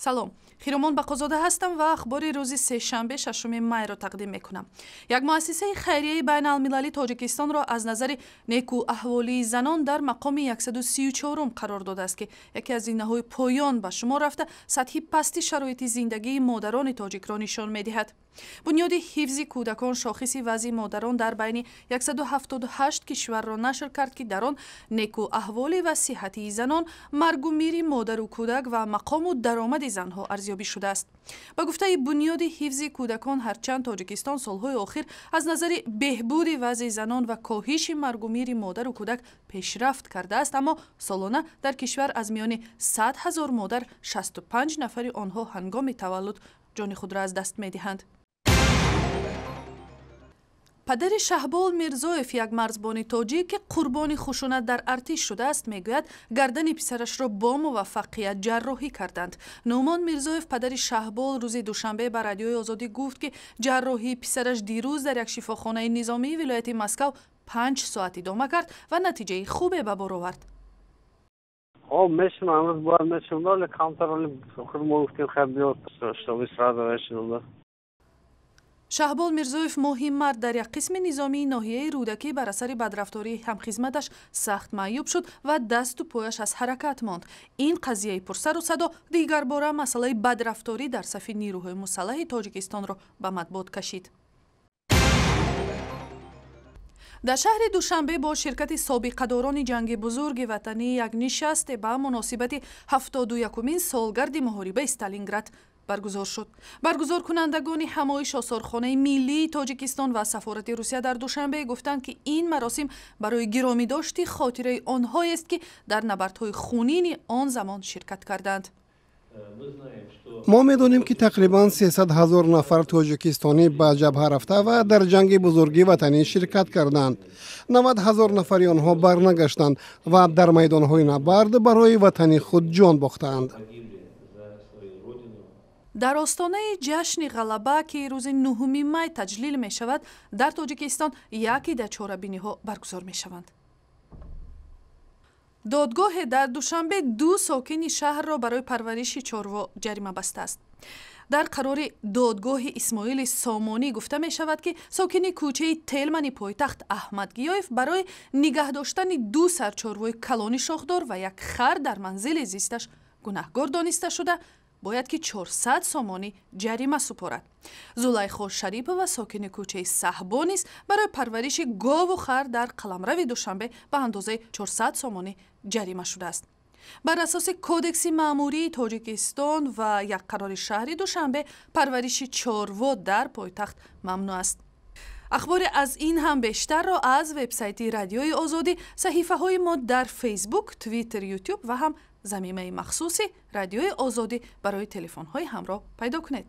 Салом, Хиромон Бақозода ҳастам ва ахбори рӯзи сешанбе, 6 майро тақдим мекунам. Як муассисаи хайрияи байналмилалӣ Тоҷикистонро аз назари некӯаҳволии занон дар мақоми 134-ум қарор додааст, ки яке аз зинаҳои поён ба шумор рафта, сатҳи пасти шароити зиндагии модарони тоҷикро нишон медиҳад. Бунёди ҳифзи кӯдакон шохиси вазъи модарон дар байни 178 кишварро нашр кард, ки дар он некӯаҳволӣ ва сиҳатии занон, маргу мири модару кӯдак ва мақому даромади занҳо арзёбӣ шудааст. Ба гуфтаи Бунёди ҳифзи кӯдакон, ҳарчанд Тоҷикистон солҳои охир аз назари беҳбуди вазъи занон ва коҳиши маргу мири модару кӯдак пешрафт кардааст, аммо солона дар кишвар аз миёни 100 ҳазор модар 65 нафари онҳо ҳангоми таваллуд ҷони худро аз даст медиҳанд. Падари Шаҳбол Мирзоев, як марзбони тоҷик, ки қурбони хушунат дар артиш шудааст, мегӯяд, гардани писарашро бо муваффақият ҷарроҳӣ карданд. Нуъмон Мирзоев, падари Шаҳбол, рӯзи душанбе ба Радиои Озодӣ гуфт, ки ҷарроҳии писараш дирӯз дар як шифохонаи низомии вилояти Москав 5 соат идома кард ва натиҷаи хубе ба бор овард. Хоб мешунам, имрӯз бояд мешунам, вале камтар худ мо гуфтем, хай биё, чтобы сразу мешунам. Шаҳбол Мирзоев моҳи март дар як қисми низомии ноҳияи Рӯдакӣ бар асари бадрафтории ҳамхизматаш сахт маъюб шуд ва дасту пояш аз ҳаракат монд. Ин қазияи пурсару садо дигарбора масъалаи бадрафторӣ дар сафи нирӯҳои мусаллаҳи Тоҷикистонро ба матбуот кашид. Дар шаҳри Душанбе бо ширкати собиқадорони Ҷанги Бузурги Ватанӣ як нишасте ба муносибати 71-умин солгарди муҳорибаи Сталинград баргузор шуд. Баргузоркунандагони ҳамоиш, Осорхонаи миллии Тоҷикистон ва Сафорати Русия дар Душанбе, гуфтанд, ки ин маросим барои гиромӣ дошти хотираи онҳоест, ки дар набардҳои хунини он замон ширкат карданд. Мо медонем, ки тақрибан 300 ҳазор нафар тоҷикистонӣ ба ҷабҳа рафта ва дар Ҷанги Бузурги Ватанӣ ширкат карданд. 90 ҳазор нафари онҳо барнагаштанд ва дар майдонҳои набард барои ватани худ ҷон бохтаанд. Дар остонаи ҷашни Ғалаба, ки рӯзи 9 май таҷлил мешавад, дар Тоҷикистон як ида чорабиниҳо баргузор мешаванд. Додгоҳе дар Душанбе ду сокини шаҳрро барои парвариши чорво ҷарима бастааст. Дар қарори додгоҳи Исмоили Сомонӣ гуфта мешавад, ки сокини кӯчаи Телмани пойтахт Аҳмад Гиёев барои нигаҳ доштани ду сар чорвои калони шохдор ва як хар дар манзили зисташ гунаҳгор дониста шуда, бояд ки 400 сомонӣ ҷарима супорад. Зулайхо Шарипова, сокини кӯчаи Саҳбо, низ барои парвариши гову хар дар қаламрави Душанбе ба андозаи 400 сомонӣ ҷарима шудааст. Бар асоси Кодекси маъмурии Тоҷикистон ва як қарори шаҳри Душанбе, парвариши чорво дар пойтахт мамнӯъ аст. Ахбори аз ин ҳам бештарро аз вебсайти Радиои Озодӣ, саҳифаҳои мо дар Фейсбук, Твиттер, Ютуб ва ҳам замимаи махсуси Радиои Озодӣ барои телефонҳои ҳамроҳ пайдо кунед.